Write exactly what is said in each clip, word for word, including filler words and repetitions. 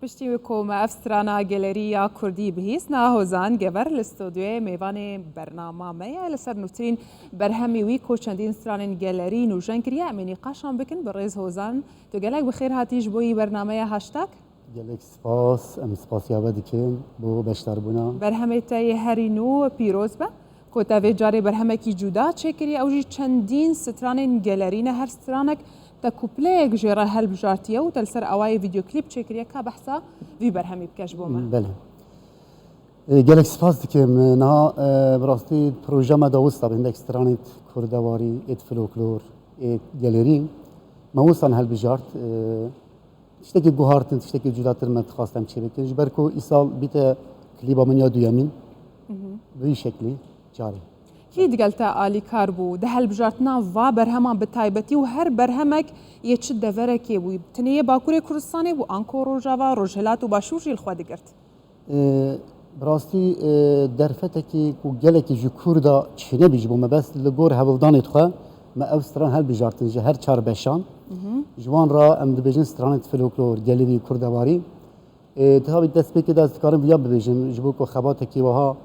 Piştî wê ku me ev strana gelerî ya kurdî bihîst, niha Hozan Gever li stûdyoyê mêvanê bernama me ye. Li ser nûtirîn berhemî wî ku çendîn stranên gelerî nûjen kiriye, em ê nîqaşan bikin. Bi rêz Hozan, tu gelek bi xêr hatî ji bo yî bernameya Hashtag. Gelek spas, em spasiya we dikin bo beşdarbûna. Berhemê te yê herî nû pîroz be. Ku te vê carê berhemekî cuda çêkiriye, ew jî çendîn stranên gelerî ne, her stranek te kupleyek jê re helbijartiye û te li ser awayê vîdeoklîp çêkiriye, ka behsa vî berhemî bike ji bo me. Belê. E, gelek spas dikim. Niha, e, bi rastî proja me da wisa bi hindek stranê kurdewî, êt folklor, êt gelerî me wisa helbijart. E, Tiştekî guhartin, tiştekî cudatir me dixwast em çê bikin. Ji ber ku îsal bîte klîba min ya duyemîn, bi vî şeklî carê. Kî digel te alîkar bû di helbijartina va berheman bi taybetî û her berhemek yê çi deverekê bû? Tenê yê Bakurê Kurdistanê bû, anko Rojava, Rojhilat û Başûr jî li xwe digirt? Ee, bi rastî, e, derfetekî ku gelekî ji Kurda çênebî ji bo me, bes li gor hewldanê xwe me ev stran helbijartin ji her çar beşan. Ji wan re em dibêjin stranên folklor, gelerî, kurdewarî. E, tabî destpêkê de ez dikarim viya bibêjim, ji bo ku xebatekî wiha,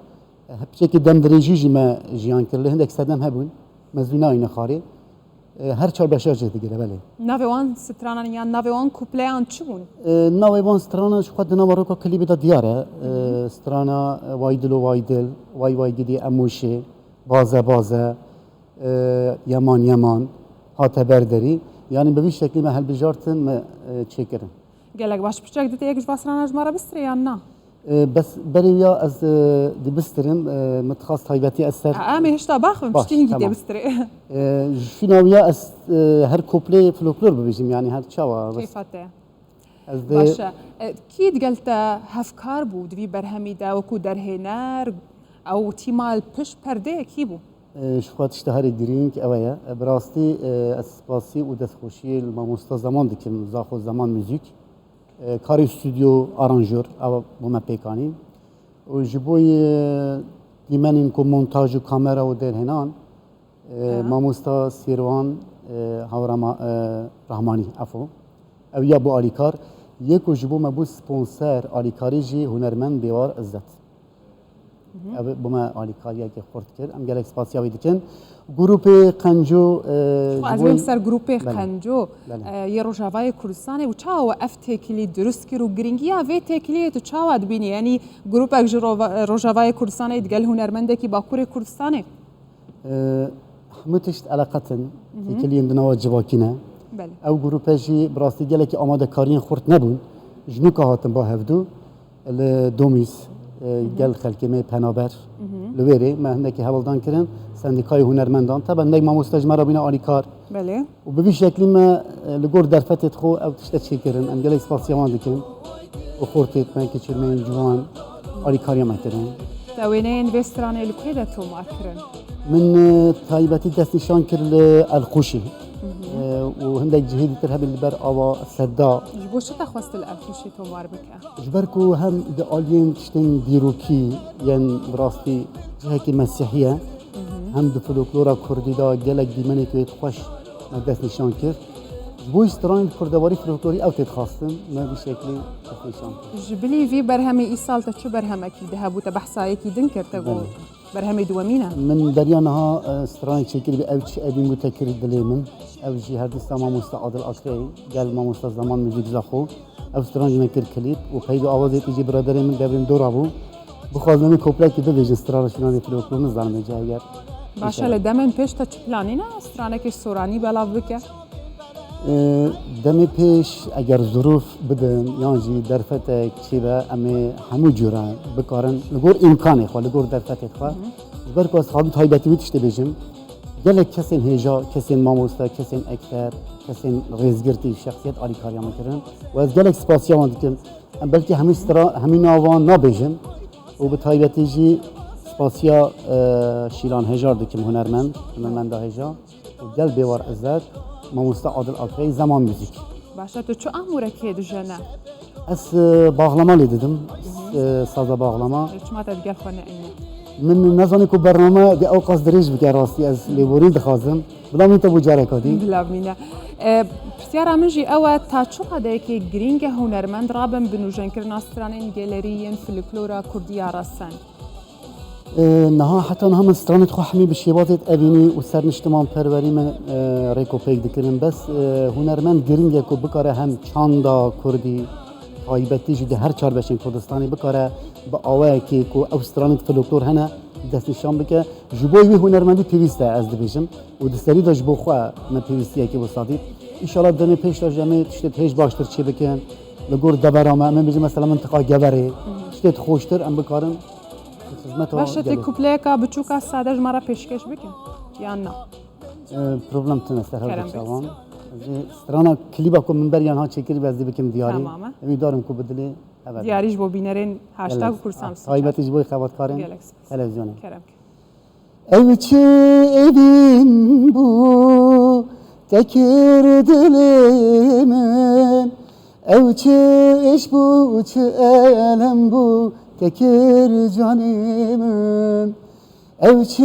e, piçekî demdirêjî jî me jiyan kir, lê hindek sedem hebûn, me zû nayîne xwarê. E, her çar beşa jê digire, belê. Navê wan stranan yan navê wan kupleyan çi bûn? E, navê wan stranan ji xwe di nava roka klîbê de diyar e. E, strana, e, Vay Dilo Vay Dil, Vay Vay Gidî Emoşê, Baze Baze, e, Yeman Yeman, Hate Ber Derî. Yanî bi vî şeklî me helbijartin, me, e, çêkirin. Gelek baş. Piçek dite yek ji va strana ji me re bistirê yan na? E, bes berê ya ez, e, dibistirim, e, min dixwast taybetî ez ser. A, em ê hişta baxivin, Baş, piştî hingî tamam. Tê bistirê. E, ji fîna wiya ez, e, her kopleyê folklor bibêjim, yanî her çawa, bes. Kêfa te. Ez de Baş e. E, kî digel te hevkar bû di vî berhemî de wekû derhêner, ew tîma li pişt perdeyê kî bû? E, ji xwe tişta herî girîng ew e. E, bi rastî, e, ez spasî û destxweşiyê li mamosta Zeman dikim, Zaxo Zeman Müzik. E, karê stûdyo, aranjör, ew bo me pêk anîn. Û ji bo yê dîmenên ku montaj û kamera û derhênan, e, Aha. Mamosta Sêrwan, e, Hawrama, e, Rahmanî, efo. Ew ya bû alîkar. Yê ku ji bo me bû sponsor, alîkarî jî hunermend Bêwar Izzet. Ev bo me alîkariyekê xurt kir. Em gelek spasiya wî dikin. Grûpê Qenco, e, Xwe ji ez bo bêm ser grûpê Belê. Qenco, Belê. E, yê Rojavayê Kurdistanê û çawa we ev têkilî dirust kir û giringiya vê têkiliyê tu çawa dibînî? Yanî grûpek ji Rova-, Rojavayê Kurdistanê digel hunermendekî Bakurê Kurdistanê? E, hemû tişt eleqet in. Têkiliyên di nava civakî ne. Belê. Ew grûpe jî bi rastî gelekî amadekariyên xurt nebûn. Ji nûka hatin ba hevdû. Li Domîs, e, gel xelkê me penaber. Li wê rê me hindekî hewldan kirin, sendîkayê hunermendan. Tebe hindek mamoste ji me re bîne alîkar. Belê. Û bi vî şeklî me, e, li gor derfetê xwe ew tişte çêkirin. Em gelek spasiya wan dikin. Û xortê me, kiçûr me yên ciwan alîkariya me kirin. Te wêneyên vê stranê li ku de tomar kirin? Min, e, taybetî destnîşan kir li Elqûşê. E, û hindek cihê dîtir hebin li ber ava Sedda. Ji bo çi te xwest li Elqûşê tomar bike? Ji ber ku hem di aliyên tiştên dîrokî yên bi rastî cihekî mesîhî ye, hem di folklora kurdî de gelek dîmenekî wê xweş me dest nîşan kir. Ji bo stranên kurdewarî folklorî ew tê dixwastin, me vî şeklî dest nîşan kir. Ji bilî vî berhemê îsal te çi berhemekî di hebû, te behsa yekî din kir, te got. Belê. Berhemê duwemîn e. Min beriya niha, e, stranek çêkirî, ew çi evîn bû te kir dilê min. Ew jî her dîsa mamoste Adil Akrey, gel mamoste Zeman Müzik Zaxo. Ev stran jî me kir klîp û peyv û awazê te jî biraderê min Devrên Dora bû. Bixwazim em ê koplekî bibêjin, strana şînanê folklor nizanim ê cihê ger. Baş e, li demên pêş te çi planî ne? Stranekê soranî belav bike? Ee, demê pêş eger zirûf bidin yan jî derfetek çêbe, em ê hemû cûre bikarin li gor îmkanê xwe, li gor derfetê xwe. Ji ber ku ez dixwazim taybetî wî tiştê bêjim, gelek kesên hêja, kesên mamoste, kesên ekter, kesên rêzgirtî, şexsiyet alîkariya min kirin û ez gelek spasiya wan dikim. Em belkî hemî stra-, hemî navan nabêjim û bi taybetî jî spasiya, e, Şîlan Hejar dikim, hunermend, hunermenda hêja. Gel Bêwar Izzet, mamoste Adil Akrey, Zeman Müzik. Baş e, tu çi amûrekê dijene? Ez, e, bağlama lê didim, e, saza bağlama. Çima te digel xwe neîne? Min nezanî ku bername di ew qas dirêj bike rastî, ez lêborîn dixwazim. Bila min te bû careka dî. Bila mîne. E, Pirsyara min jî ew e, ta çi qedekê girîng e hunermend rabin bi nûjenkirina stranên gelerî yên folklora kurdî ya resen? E, niha heta niha min stranê xwe hemî bi şêwazê evînî û serniştimanperwerî min e, rêkopêk dikirin. Bes e, hunermend girîng e ku bikare hem çanda kurdî taybetî jî di her çar beşên Kurdistanê bikare bi awayekê ku ew stranên folklor hene destnîşan bike. Ji bo wî hunermendî pêwîst e ez dibêjim û di serî de ji bo xwe me pêwîstiyekî wisa dît. Înşallah demê pêş de jî em ê tiştê hêj baştir çê bikin. Li gor devera me, em ê bêjin mesela mintiqa Geverê, tiştê xweştir em bikarin xizmeta Baş e, tê gelê. Kupleyeka biçûka sade ji me re pêşkêş bikin yan na? E, problem tune ser her Kerem du bike. çavan. Ez ê strana klîba ku min beriya niha çêkirî, ez dê bikim diyarî. Tamam e. Em ê darim ku bi dilê hev e. Diyarî ji bo bînerên hashtag Gelek Kursan spas. Taybetî ji bo xebatkarên Gelek spas. televizyonê. Kerem. Ew çi evîn bû, te kir dilê min. Ew çi êş bû, çi elem bû, te kir canê min. Ew çi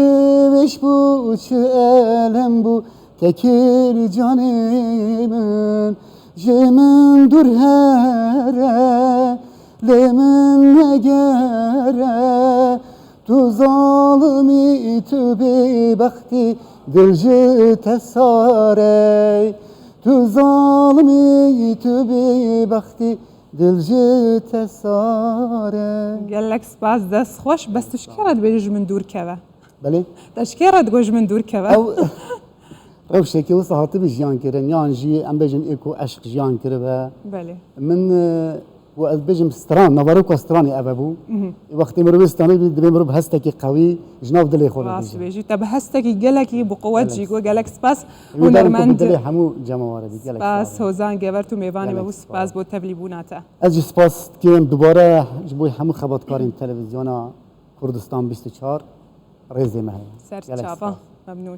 êş bû, çi elem bû, te kir canê min. Ji min dûr here, lê min negere. Tu zalimî, tu bêbextî, dil ji te sar e. Tu zalimî, tu bêbextî, dil ji te sar e. Gelek spas, dest xweş. Bes tu ji kê re dibêjî ji min dûr keve? Belê. Te ji kê re digot ji min dûr keve? Ew rewşekê wisa hatibî jiyan kirin, yan jî em bêjin ê ku eşq jiyan kiribe. Belê. Min e, ku ez bêjim stran, naveroka stranê ev e bû. Wextê mirov ê stranê bî, divê mirov bi hestekî qewî ji nav dilê xwe re Rast bêje. Bêjî, te bi hestekî gelekî bi quwet Gelek jî got. Gelek spas. Wî darim ku bi Hunermend. Dilê hemû cemawerê bî. Gelek Spas spas. Hozan Gever, tu mêvanê me Gelek bû. spas. Spas bo tevlîbûna te. Ez jî spas dikim dubare ji bo hemû xebatkarên televizyona Kurdistan bîst û çar, rêzê me heye. Ser Gelek çava. spas. Memnûn.